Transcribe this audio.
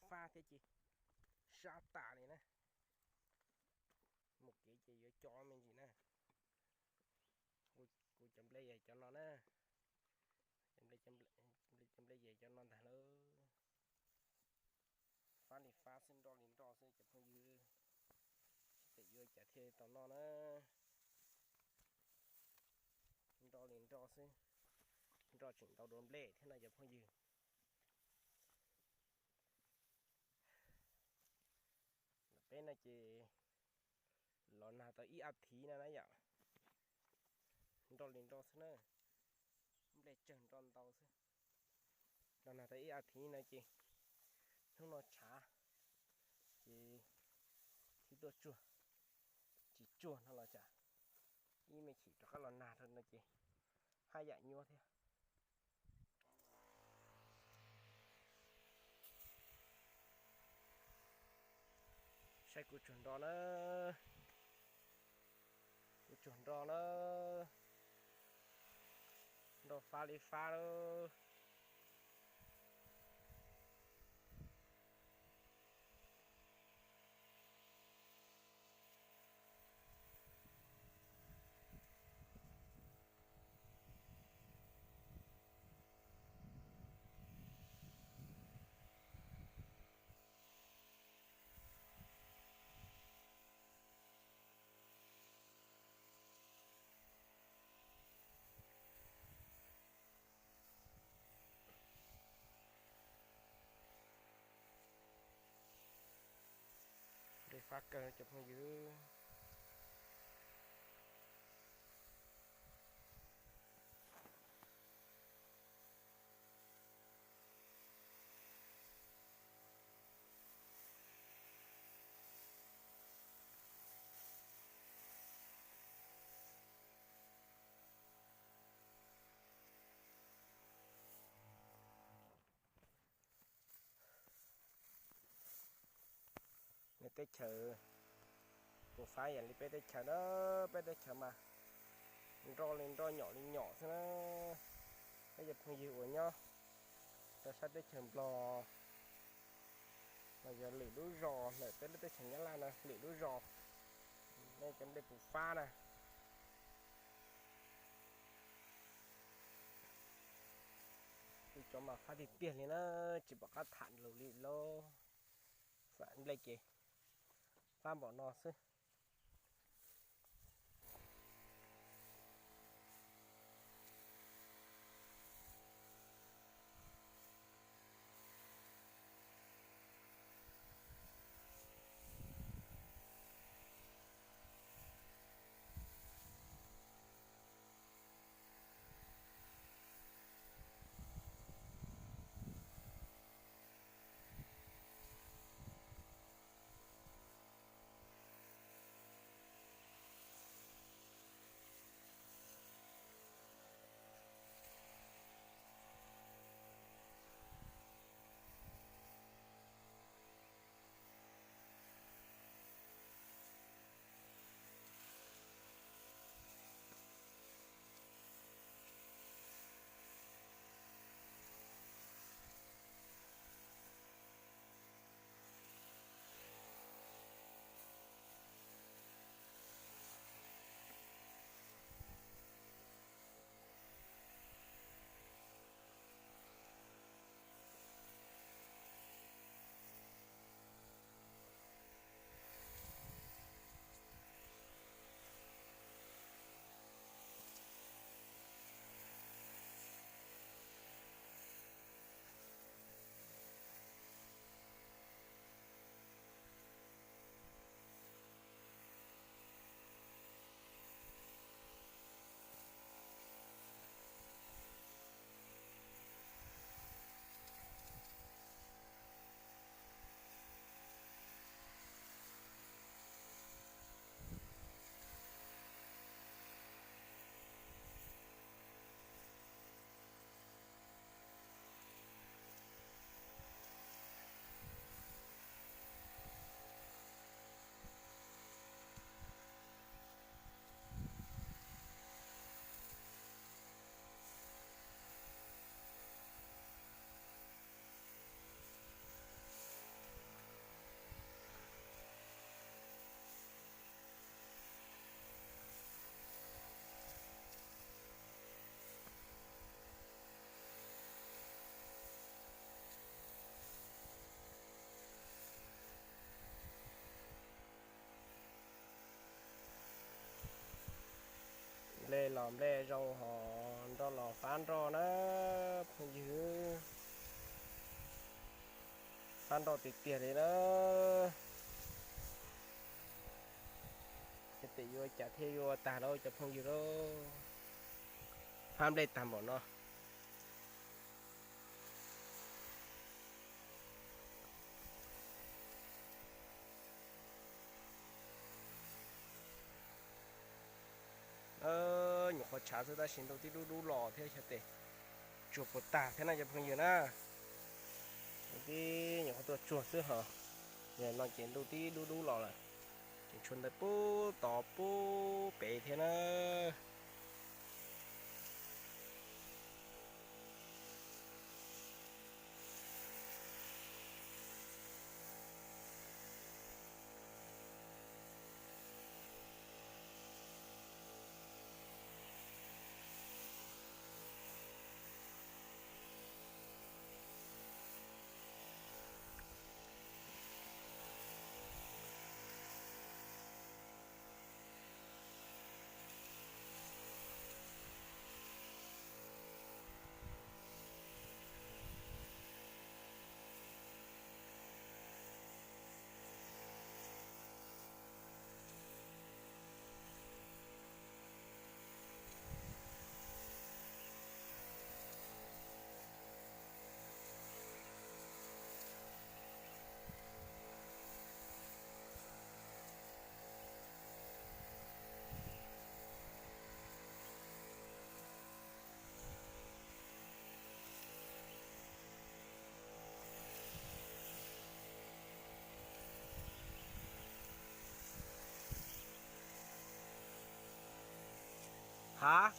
fab thiab ces sab tas li na. Mus kev ces yuav co me ntsis na. Kuv cov nplej yog cov no na. Cov nplej, cov nplej yog cov no ntag lauj. Fab li fab xwb, nroj li nroj xwb cov phooj ywg. Tsis pom yuav cas thiaj tau noj na. Nroj li nroj xwb. Nroj tseem ntau dua nplej thiab no cov phooj ywg. Peb no ces los nag tau ib a thiv no na yom. Nroj li nroj xwb na. Nplej tsawg nroj ntau xwb. Los nag tau ib a thiv no ces hnub no tshav ces thiaj tuaj tsuag. Tsis tsuag no los tsam ib me chim rov qab los nag rau no ces haj yam nyuaj thiab. Saib kuv tsuag nroj na. Kuv tsuag nroj na. Nroj fab li fab lawm. Nplej fab kawg cov phooj ywg. Nws teb chaws kuv fab yam li peb teb chaws na, peb teb chaws mas nroj li nroj nyom li nyom xwb na. Peb cov phooj ywg uas nyob rau sab teb chaws Nplog los yog lwm lub zos ntawm peb lub teb chaws Nyab Laj no lwm lub zos, nej cov nplej puas fab na. Kuv cov mas fab tiag tiag li na, tsis pom qab tham lus li lauj. Fab nplej ces fab npaum no xwb. Nplej zoo ho nroj los fab nroj na phooj ywg, fab nroj tiag tiag li na. Ces tes yuav cas thiaj yuav tag lauj cov phooj ywg lauj. Fab nplej tag npaum no. Nyuam qhuav tshav xwb tab sis ntuj tib dub dub los thiab xyov tes tsuag puas tag thiab na cov phooj ywg na. Tib nyuam qhuav tuaj tsuag xwb ho, no ces ntuj tib dub dub los lawm, ces tshuav ntawd pub tod pub pem thiab na. Ha,